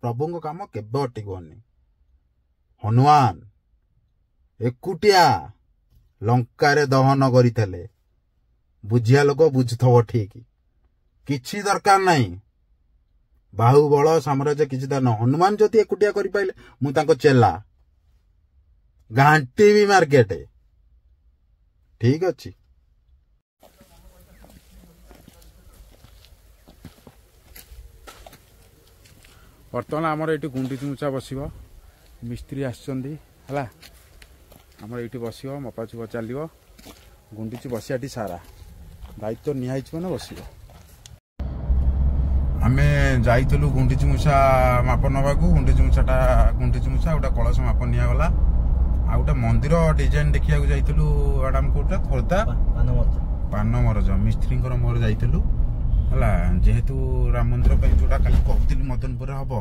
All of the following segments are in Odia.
ପ୍ରଭୁଙ୍କ କାମ କେବେ ଅଟକିବନି। ହନୁମାନ ଏକୁଟିଆ ଲଙ୍କାରେ ଦହନ କରିଥିଲେ। ବୁଝିବା ଲୋକ ବୁଝୁଥିବ ଠିକ। କିଛି ଦରକାର ନାହିଁ, ବାହୁବଳ ସାମ୍ରାଜ୍ୟ କିଛି ଦରକାର ନାହିଁ। ହନୁମାନ ଯଦି ଏକୁଟିଆ କରିପାରିଲେ, ମୁଁ ତାଙ୍କ ଚେଲା, ଘାଣ୍ଟିବି ମାର୍କେଟ। ଠିକ ଅଛି। ବର୍ତ୍ତମାନ ଆମର ଏଇଠି ଗୁଣ୍ଡୁଚି ମୂଷା ବସିବ, ମିସ୍ତ୍ରୀ ଆସିଛନ୍ତି। ହେଲା, ଆମର ଏଇଠି ବସିବ, ମପାଚୁପ ଚାଲିବ, ଗୁଣ୍ଡୁଚି ବସିବାଟି ସାରା ଦାୟିତ୍ୱ ନିଆହେଇଛି, ମାନେ ବସିବ। ଆମେ ଯାଇଥିଲୁ ଗୁଣ୍ଡୁଚି ମୂଷା ମାପ ନେବାକୁ। ଗୁଣ୍ଡୁଚି ମୂଷାଟା, ଗୁଣ୍ଡୁଚି ମୂଷା ଗୋଟେ କଳସ ମାପ ନିଆଗଲା। ଆଉ ଗୋଟେ ମନ୍ଦିର ଡିଜାଇନ ଦେଖିବାକୁ ଯାଇଥିଲୁ ଆଡାମ, କୋଉଟା, ଖୋର୍ଦ୍ଧା ପାନମରଜ, ମିସ୍ତ୍ରୀଙ୍କର ମୋର ଯାଇଥିଲୁ। ହେଲା, ଯେହେତୁ ରାମ ମନ୍ଦିର ପାଇଁ ଯୋଉଟା କାଲି କହୁଥିଲି ମଦନପୁରରେ ହବ,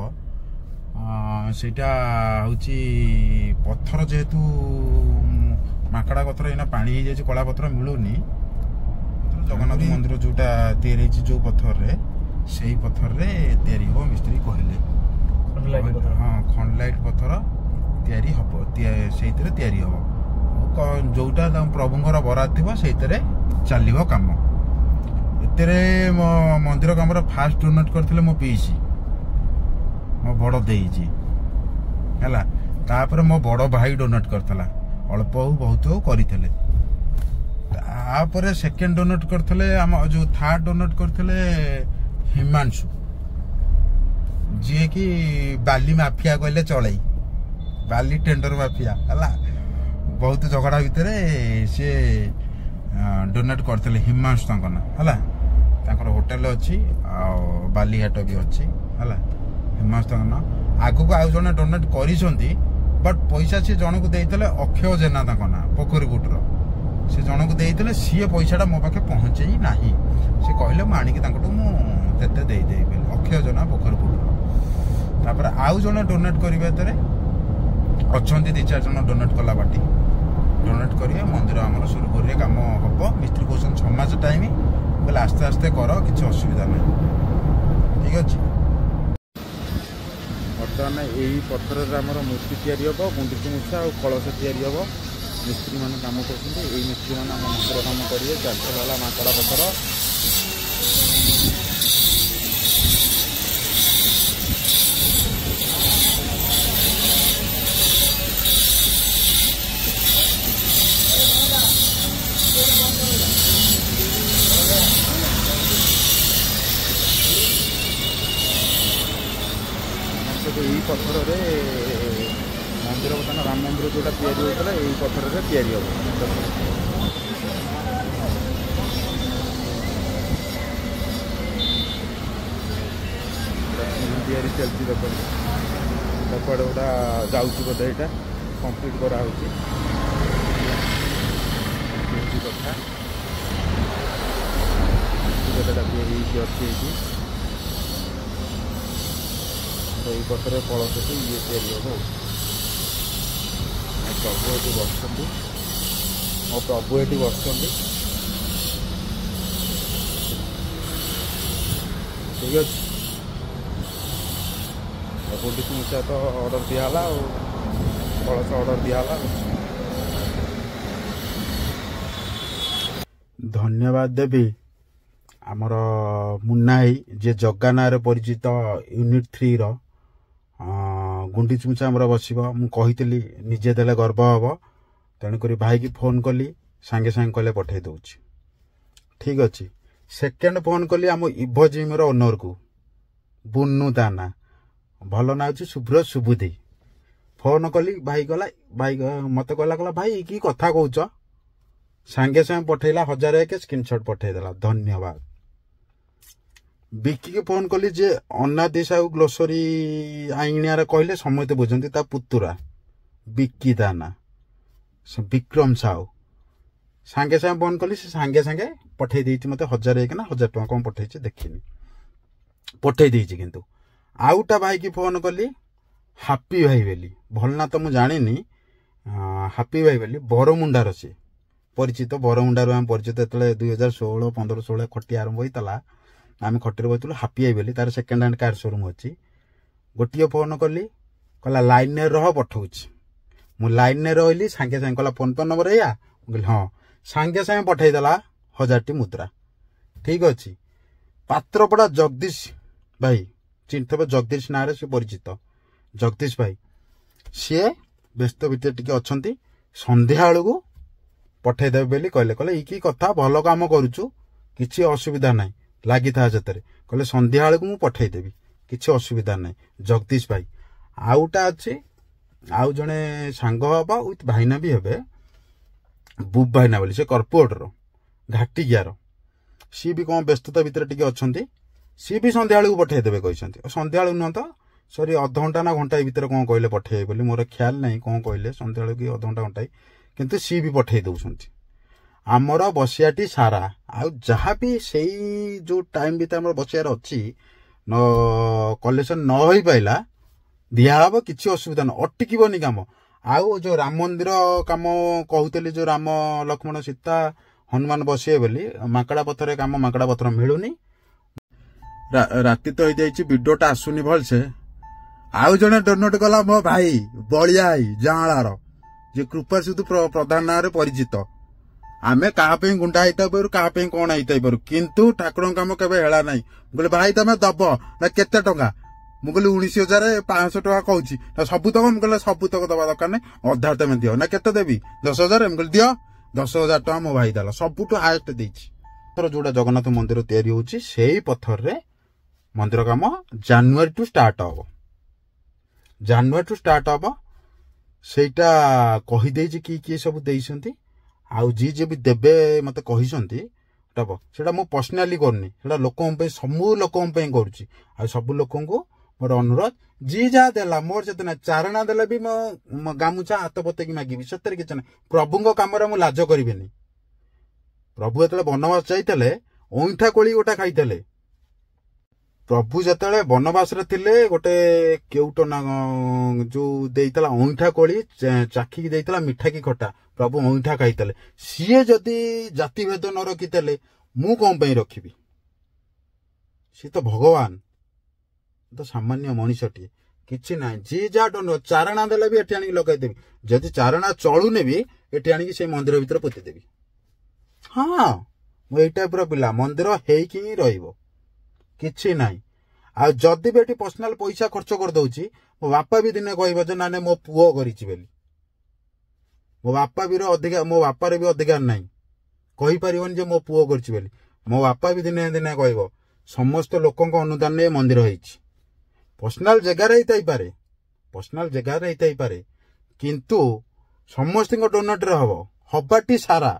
ସେଇଟା ହଉଛି ପଥର, ଯେହେତୁ ମାଙ୍କଡା ପଥର ଏଇନା ପାଣି ହେଇଯାଇଛି, କଳା ପଥର ମିଳୁନି। ଜଗନ୍ନାଥ ମନ୍ଦିର ଯୋଉଟା ତିଆରି ହେଇଛି ଯୋଉ ପଥରରେ, ସେଇ ପଥରରେ ତିଆରି ହବ ମିସ୍ତ୍ରୀ କହିଲେ। ହଁ, ଖଣ୍ଡଲାଇଟ୍ ପଥର ତିଆରି ହବ, ସେଇଥିରେ ତିଆରି ହବ। ଯୋଉଟା ପ୍ରଭୁଙ୍କର ବରାଦ ଥିବ ସେଇଥିରେ ଚାଲିବ କାମ। ଏଥିରେ ମୋ ମନ୍ଦିର କାମର ଫାଷ୍ଟ ଡୋନେଟ୍ କରିଥିଲେ ମୋ ପିଇସି, ମୋ ବଡ଼ ଦେଇଛି। ହେଲା, ତାପରେ ମୋ ବଡ଼ ଭାଇ ଡୋନେଟ୍ କରିଥିଲା, ଅଳ୍ପ ହଉ ବହୁତ ହଉ କରିଥିଲେ। ତାପରେ ସେକେଣ୍ଡ ଡୋନେଟ୍ କରିଥିଲେ ଆମ ଯୋଉ, ଥାର୍ଡ ଡୋନେଟ୍ କରିଥିଲେ ହିମାଂଶୁ, ଯିଏକି ବାଲି ମାଫିଆ କହିଲେ ଚଳେଇ, ବାଲି ଟେଣ୍ଡର ମାଫିଆ। ହେଲା, ବହୁତ ଝଗଡ଼ା ଭିତରେ ସିଏ ଡୋନେଟ୍ କରିଥିଲେ, ହିମାଂଶୁ ତାଙ୍କ ନାଁ। ହେଲା, ତାଙ୍କର ହୋଟେଲ ଅଛି ଆଉ ବାଲିଘାଟ ବି ଅଛି। ହେଲା, ହିମାଂଶୁ ତାଙ୍କ ନାଁ। ଆଗକୁ ଆଉ ଜଣେ ଡୋନେଟ୍ କରିଛନ୍ତି, ବଟ୍ ପଇସା ସିଏ ଜଣକୁ ଦେଇଥିଲେ, ଅକ୍ଷୟ ଜେନା ତାଙ୍କ ନାଁ, ପୋଖରୀପୁଟର। ସେ ଜଣକୁ ଦେଇଥିଲେ, ସିଏ ପଇସାଟା ମୋ ପାଖେ ପହଞ୍ଚେଇ ନାହିଁ। ସେ କହିଲେ ମୁଁ ଆଣିକି ତାଙ୍କଠୁ ମୁଁ ତେତେ ଦେଇଦେବି ବୋଲି। ଅକ୍ଷୟ ଜେନା, ପୋଖରୀପୁଟର। ତାପରେ ଆଉ ଜଣେ ଡୋନେଟ୍ କରିବା ଭିତରେ ଅଛନ୍ତି, ଦି ଚାରି ଜଣ ଡୋନେଟ୍ କଲା ପାର୍ଟି ଡୋନେଟ୍ କରିବେ। ମନ୍ଦିର ଆମର ସୁରୁଖୁରୁରେ କାମ ହବ। ମିସ୍ତ୍ରୀ କହୁଛନ୍ତି 6 ମାସ ଟାଇମ୍। କହିଲେ ଆସ୍ତେ ଆସ୍ତେ କର, କିଛି ଅସୁବିଧା ନାହିଁ। ଠିକ ଅଛି। ବର୍ତ୍ତମାନ ଏଇ ପଥରରେ ଆମର ମୂର୍ତ୍ତି ତିଆରି ହେବ, ଗୁଣ୍ଡୁଚି ମୂଷା ଆଉ କଳସ ତିଆରି ହେବ। ମିସ୍ତ୍ରୀମାନେ କାମ କରୁଛନ୍ତି। ଏଇ ମିସ୍ତ୍ରୀମାନେ ଆମ ମନ୍ଦିର କାମ କରିବେ। ଚାରିଥର ହେଲା ମାଙ୍କଡ଼ା ପଥର। ଏଇ ପଥରରେ ମନ୍ଦିର, ବର୍ତ୍ତମାନ ରାମ ମନ୍ଦିର ଯୋଉଟା ତିଆରି ହେଉଥିଲା, ଏଇ ପଥରରେ ତିଆରି ହେବ। ତିଆରି ଚାଲିଛି, ଦେଖନ୍ତୁ କୁଆଡ଼େ ଗୋଟା ଯାଉଛି ବୋଧେ, ଏଇଟା କମ୍ପ୍ଲିଟ୍ କରାହେଉଛି। ଏମିତି କଥା, ତିଆରି ହେଇକି ଅଛି ଏଇଠି। ଏଇ ପଥରରେ କଳସଟି ଇଏ ତିଆରି ହେବ। ଆଉ ପ୍ରଭୁ ଏଠି ବସିଛନ୍ତି, ମୋ ପ୍ରଭୁ ଏଠି ବସିଛନ୍ତି। ଠିକ ଅଛି। ଗୁଣ୍ଡୁଚି ମୂଷା ତ ଅର୍ଡ଼ର ଦିଆହେଲା ଆଉ କଳସ ଅର୍ଡ଼ର ଦିଆହେଲା। ଧନ୍ୟବାଦ ଦେବି ଆମର ମୁନ୍ନା ଭାଇ, ଯିଏ ଜଗା ନାଁରେ ପରିଚିତ, ୟୁନିଟ୍ 3ର। ଗୁଣ୍ଡିଚି ମୂଷା ଆମର ବସିବ, ମୁଁ କହିଥିଲି ନିଜେ ଦେଲେ ଗର୍ବ ହବ, ତେଣୁକରି ଭାଇକି ଫୋନ୍ କଲି, ସାଙ୍ଗେ ସାଙ୍ଗେ କହିଲେ ପଠେଇ ଦେଉଛି। ଠିକ୍ ଅଛି। ସେକେଣ୍ଡ ଫୋନ୍ କଲି ଆମ ଇଭୋ ଜିମ୍ର ଓନରକୁ, ବୁନୁ ତା ନାଁ, ଭଲ ନାଁ ହେଉଛି ଶୁଭ୍ର ସୁବୁଧି। ଫୋନ୍ କଲି, ଭାଇ ଗଲା, ଭାଇ ମୋତେ କହିଲା, କହିଲା ଭାଇ କି କଥା କହୁଛ, ସାଙ୍ଗେ ସାଙ୍ଗେ ପଠେଇଲା 1001, ସ୍କ୍ରିନସଟ୍ ପଠେଇଦେଲା, ଧନ୍ୟବାଦ। ବିକିକି ଫୋନ୍ କଲି, ଯେ ଅନାଦି ସାହୁ ଗ୍ଲୋସରୀ ଆଇଣିଆରେ କହିଲେ ସମସ୍ତେ ବୁଝନ୍ତି, ତା ପୁତୁରା ବିକି, ତା ନା ବିକ୍ରମ ସାହୁ। ସାଙ୍ଗେ ସାଙ୍ଗେ ଫୋନ୍ କଲି, ସେ ସାଙ୍ଗେ ସାଙ୍ଗେ ପଠେଇ ଦେଇଛି ମୋତେ 1001 ନା 1000 ଟଙ୍କା କ'ଣ ପଠେଇଛି ଦେଖିନି, ପଠେଇ ଦେଇଛି। କିନ୍ତୁ ଆଉଟା ଭାଇକି ଫୋନ୍ କଲି, ହାପି ଭାଇ ବୋଲି, ଭଲ ନା ତ ମୁଁ ଜାଣିନି, ହାପି ଭାଇ ବୋଲି, ବରମୁଣ୍ଡାର ସିଏ ପରିଚିତ। ବରମୁଣ୍ଡାରୁ ଆମେ ପରିଚିତ। ଯେତେବେଳେ 2016, 15, 16 ଖଟି ଆରମ୍ଭ ହୋଇଥିଲା, ଆମେ ଖଟିରେ ବସିଥିଲୁ। ହାପି ଭାଇ ବୋଲି, ତାର ସେକେଣ୍ଡ ହ୍ୟାଣ୍ଡ କାର୍ ସୋରୁମ୍ ଅଛି। ଗୋଟିଏ ଫୋନ୍ କଲି, କହିଲା ଲାଇନ୍ରେ ରହ ପଠଉଛି। ମୁଁ ଲାଇନ୍ରେ ରହିଲି, ସାଙ୍ଗେ ସାଙ୍ଗେ କହିଲା ଫୋନ୍ ପେ ନମ୍ବର ଏଇଆ? ମୁଁ କହିଲି ହଁ। ସାଙ୍ଗେ ସାଙ୍ଗେ ପଠେଇଦେଲା 1000ଟି ମୁଦ୍ରା। ଠିକ ଅଛି। ପାତ୍ରପଡ଼ା ଜଗଦୀଶ ଭାଇ ଚିହ୍ନିଥିବେ, ଜଗଦୀଶ ନାଁରେ ସେ ପରିଚିତ, ଜଗଦୀଶ ଭାଇ। ସିଏ ବ୍ୟସ୍ତ ଭିତରେ ଟିକେ ଅଛନ୍ତି, ସନ୍ଧ୍ୟାବେଳକୁ ପଠେଇଦେବେ ବୋଲି କହିଲେ। କହିଲେ ଏଇ କି କଥା, ଭଲ କାମ କରୁଛୁ, କିଛି ଅସୁବିଧା ନାହିଁ, ଲାଗିଥା ସେଥିରେ। କହିଲେ ସନ୍ଧ୍ୟାବେଳକୁ ମୁଁ ପଠେଇଦେବି, କିଛି ଅସୁବିଧା ନାହିଁ। ଜଗଦୀଶ ଭାଇ। ଆଉଟା ଅଛି, ଆଉ ଜଣେ ସାଙ୍ଗ ହବ ୱିଥ୍ ଭାଇନା ବି ହେବେ, ବୁବ୍ ଭାଇନା ବୋଲି, ସେ କର୍ପୋରେଟର ଘାଟିକିଆର। ସିଏ ବି କ'ଣ ବ୍ୟସ୍ତତା ଭିତରେ ଟିକେ ଅଛନ୍ତି, ସିଏ ବି ସନ୍ଧ୍ୟାବେଳକୁ ପଠେଇଦେବେ କହିଛନ୍ତି। ସନ୍ଧ୍ୟାବେଳକୁ ନୁହଁ ତ, ସରି, ଅଧଘଣ୍ଟା ନା ଘଣ୍ଟାଏ ଭିତରେ କ'ଣ କହିଲେ ପଠେଇବେ ବୋଲି, ମୋର ଖ୍ୟାଲ ନାହିଁ କ'ଣ କହିଲେ, ସନ୍ଧ୍ୟାବେଳକୁ କି ଅଧଘଣ୍ଟା ଘଣ୍ଟାଏ, କିନ୍ତୁ ସିଏ ବି ପଠେଇ ଦେଉଛନ୍ତି। ଆମର ବସିଆଟି ସାରା, ଆଉ ଯାହା ବି ସେଇ ଯେଉଁ ଟାଇମ୍ ଭିତରେ ଆମର ବସିବାର ଅଛି, ନ କଲେକ୍ସନ୍ ନ ହେଇପାରିଲା ଦିଆହବ, କିଛି ଅସୁବିଧା ନାହିଁ, ଅଟିକିବନି କାମ। ଆଉ ଯେଉଁ ରାମ ମନ୍ଦିର କାମ କହୁଥିଲି, ଯେଉଁ ରାମ ଲକ୍ଷ୍ମଣ ସୀତା ହନୁମାନ ବସିବେ ବୋଲି, ମାଙ୍କଡ଼ା ପଥରରେ କାମ, ମାଙ୍କଡ଼ା ପଥର ମିଳୁନି। ରାତି ତ ହେଇଯାଇଛି, ଭିଡ଼ିଓଟା ଆସୁନି ଭଲସେ। ଆଉ ଜଣେ ଡୋନେଟ୍ କଲା ମୋ ଭାଇ ବଳିଆ ଭାଇ ଜାଁଳାର, ଯେ କୃପା ସୁଧୁ ପ୍ରଧାନ ନାଁରେ ପରିଚିତ। ଆମେ କାହା ପାଇଁ ଗୁଣ୍ଡା ହେଇଥାଇପାରୁ, କାହା ପାଇଁ କଣ ହେଇଥାଇପାରୁ, କିନ୍ତୁ ଠାକୁରଙ୍କ କାମ କେବେ ହେଳା ନାହିଁ। ମୁଁ କହିଲି ଭାଇ ତମେ ଦବ ନା କେତେ ଟଙ୍କା? ମୁଁ କହିଲି 19,500 ଟଙ୍କା କହୁଛି। ନା ସବୁତକ? ମୁଁ କହିଲି ସବୁତକ ଦବା ଦରକାର ନାହିଁ, ଅଧା ତମେ ଦିଅ। ନା କେତେ ଦେବି? 10,000। ମୁଁ କହିଲି ଦିଅ। 10,000 ଟଙ୍କା ମୋ ଭାଇ ଦେଲା, ସବୁଠୁ ହାଏଷ୍ଟ ଦେଇଛି। ଯୋଉଟା ଜଗନ୍ନାଥ ମନ୍ଦିର ତିଆରି ହଉଛି ସେଇ ପଥରରେ ମନ୍ଦିର କାମ ଜାନୁଆରୀ ଟୁ ଷ୍ଟାର୍ଟ ହବ, ଜାନୁଆରୀ ଟୁ ଷ୍ଟାର୍ଟ ହବ। ସେଇଟା କହିଦେଇଛି କିଏ କିଏ ସବୁ ଦେଇଛନ୍ତି, ଆଉ ଯିଏ ଯିଏ ବି ଦେବେ ମତେ କହିଛନ୍ତି ଦବ। ସେଇଟା ମୁଁ ପର୍ସନାଲି କରୁନି, ସେଇଟା ଲୋକଙ୍କ ପାଇଁ, ସବୁ ଲୋକଙ୍କ ପାଇଁ କରୁଛି। ଆଉ ସବୁ ଲୋକଙ୍କୁ ମୋର ଅନୁରୋଧ, ଯିଏ ଯାହା ଦେଲା ମୋର ସେତେ ନାହିଁ, ଚାରଣା ଦେଲେ ବି ମୋ ଗାମୁଛା ହାତ ପତେଇକି ମାଗିବି, ସେଥିରେ କିଛି ନାହିଁ। ପ୍ରଭୁଙ୍କ କାମରେ ମୁଁ ଲାଜ କରିବିନି। ପ୍ରଭୁ ଯେତେବେଳେ ବନବାସ ଯାଇଥିଲେ ଅଇଁଠା କୋଳି ଗୋଟେ ଖାଇଥିଲେ। ପ୍ରଭୁ ଯେତେବେଳେ ବନବାସରେ ଥିଲେ ଗୋଟେ କେଉଟ ନା ଯୋଉ ଦେଇଥିଲା ଅଇଁଠା କୋଳି ଚାଖିକି ଦେଇଥିଲା, ମିଠା କି ଖଟା, ପ୍ରଭୁ ଅଇଁଠା ଖାଇଥିଲେ। ସିଏ ଯଦି ଜାତିଭେଦ ନ ରଖିଥିଲେ ମୁଁ କଣ ପାଇଁ ରଖିବି? ସିଏ ତ ଭଗବାନ, ତ ସାମାନ୍ୟ ମଣିଷଟିଏ, କିଛି ନାହିଁ। ଯିଏ ଯାହା ଚାରଣା ଦେଲେ ବି ଏଠି ଆଣିକି ଲଗାଇଦେବି, ଯଦି ଚାରଣା ଚଳୁନି ବି ଏଠି ଆଣିକି ସେଇ ମନ୍ଦିର ଭିତରେ ପୋତିଦେବି। ହଁ, ମୁଁ ଏଇ ଟାଇପର ପିଲା, ମନ୍ଦିର ହେଇକି ହିଁ ରହିବ, କିଛି ନାହିଁ। ଆଉ ଯଦି ବି ଏଠି ପର୍ସନାଲ ପଇସା ଖର୍ଚ୍ଚ କରିଦଉଛି, ମୋ ବାପା ବି ଦିନେ କହିବ ଯେ ନା ମୋ ପୁଅ କରିଛି ବୋଲି। ମୋ ବାପା ବି ଅଧିକା, ମୋ ବାପାର ବି ଅଧିକାର ନାହିଁ, କହିପାରିବନି ଯେ ମୋ ପୁଅ କରିଛି ବୋଲି। ମୋ ବାପା ବି ଦିନେ ଦିନେ କହିବ ସମସ୍ତ ଲୋକଙ୍କ ଅନୁଦାନରେ ମନ୍ଦିର ହେଇଛି। ପର୍ସନାଲ ଜାଗାରେ ହେଇଥାଇପାରେ, ପର୍ସନାଲ ଜାଗାରେ ହେଇଥାଇପାରେ, କିନ୍ତୁ ସମସ୍ତଙ୍କ ଡୋନେଟରେ ହବ। ହବାଟି ସାରା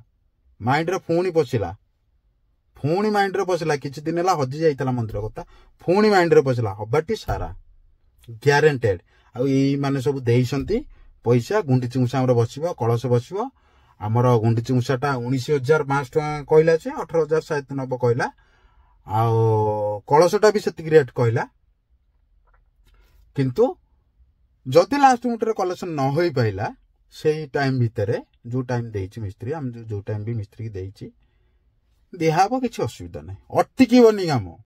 ମାଇଣ୍ଡରେ ପୁଣି ପଶିଲା, ପୁଣି ମାଇଣ୍ଡରେ ପଶିଲା। କିଛି ଦିନ ହେଲା ହଜି ଯାଇଥିଲା ମନ୍ଦିର କଥା, ପୁଣି ମାଇଣ୍ଡରେ ପଶିଲା। ହବାଟି ସାରା ଗ୍ୟାରେଣ୍ଟେଡ। ଆଉ ଏଇମାନେ ସବୁ ଦେଇଛନ୍ତି ପଇସା। ଗୁଣ୍ଡିଚି ମୂଷା ଆମର ବସିବ, କଳସ ବସିବ। ଆମର ଗୁଣ୍ଡିଚି ମୂଷାଟା 19,500 ଟଙ୍କା କହିଲା, ଯେ 18,000 ସାୟଦ ନବ କହିଲା। ଆଉ କଳସଟା ବି ସେତିକି ରେଟ୍ କହିଲା। କିନ୍ତୁ ଯଦି ଲାଷ୍ଟ ମୁହୂର୍ତ୍ତରେ କଲେକ୍ସନ ନ ହୋଇପାରିଲା ସେଇ ଟାଇମ୍ ଭିତରେ, ଯୋଉ ଟାଇମ୍ ଦେଇଛି ମିସ୍ତ୍ରୀ, ଆମେ ଯୋଉ ଟାଇମ୍ ବି ମିସ୍ତ୍ରୀକି ଦେଇଛି, ଦିଆହବ, କିଛି ଅସୁବିଧା ନାହିଁ, ଅଟିକିବନି କାମ।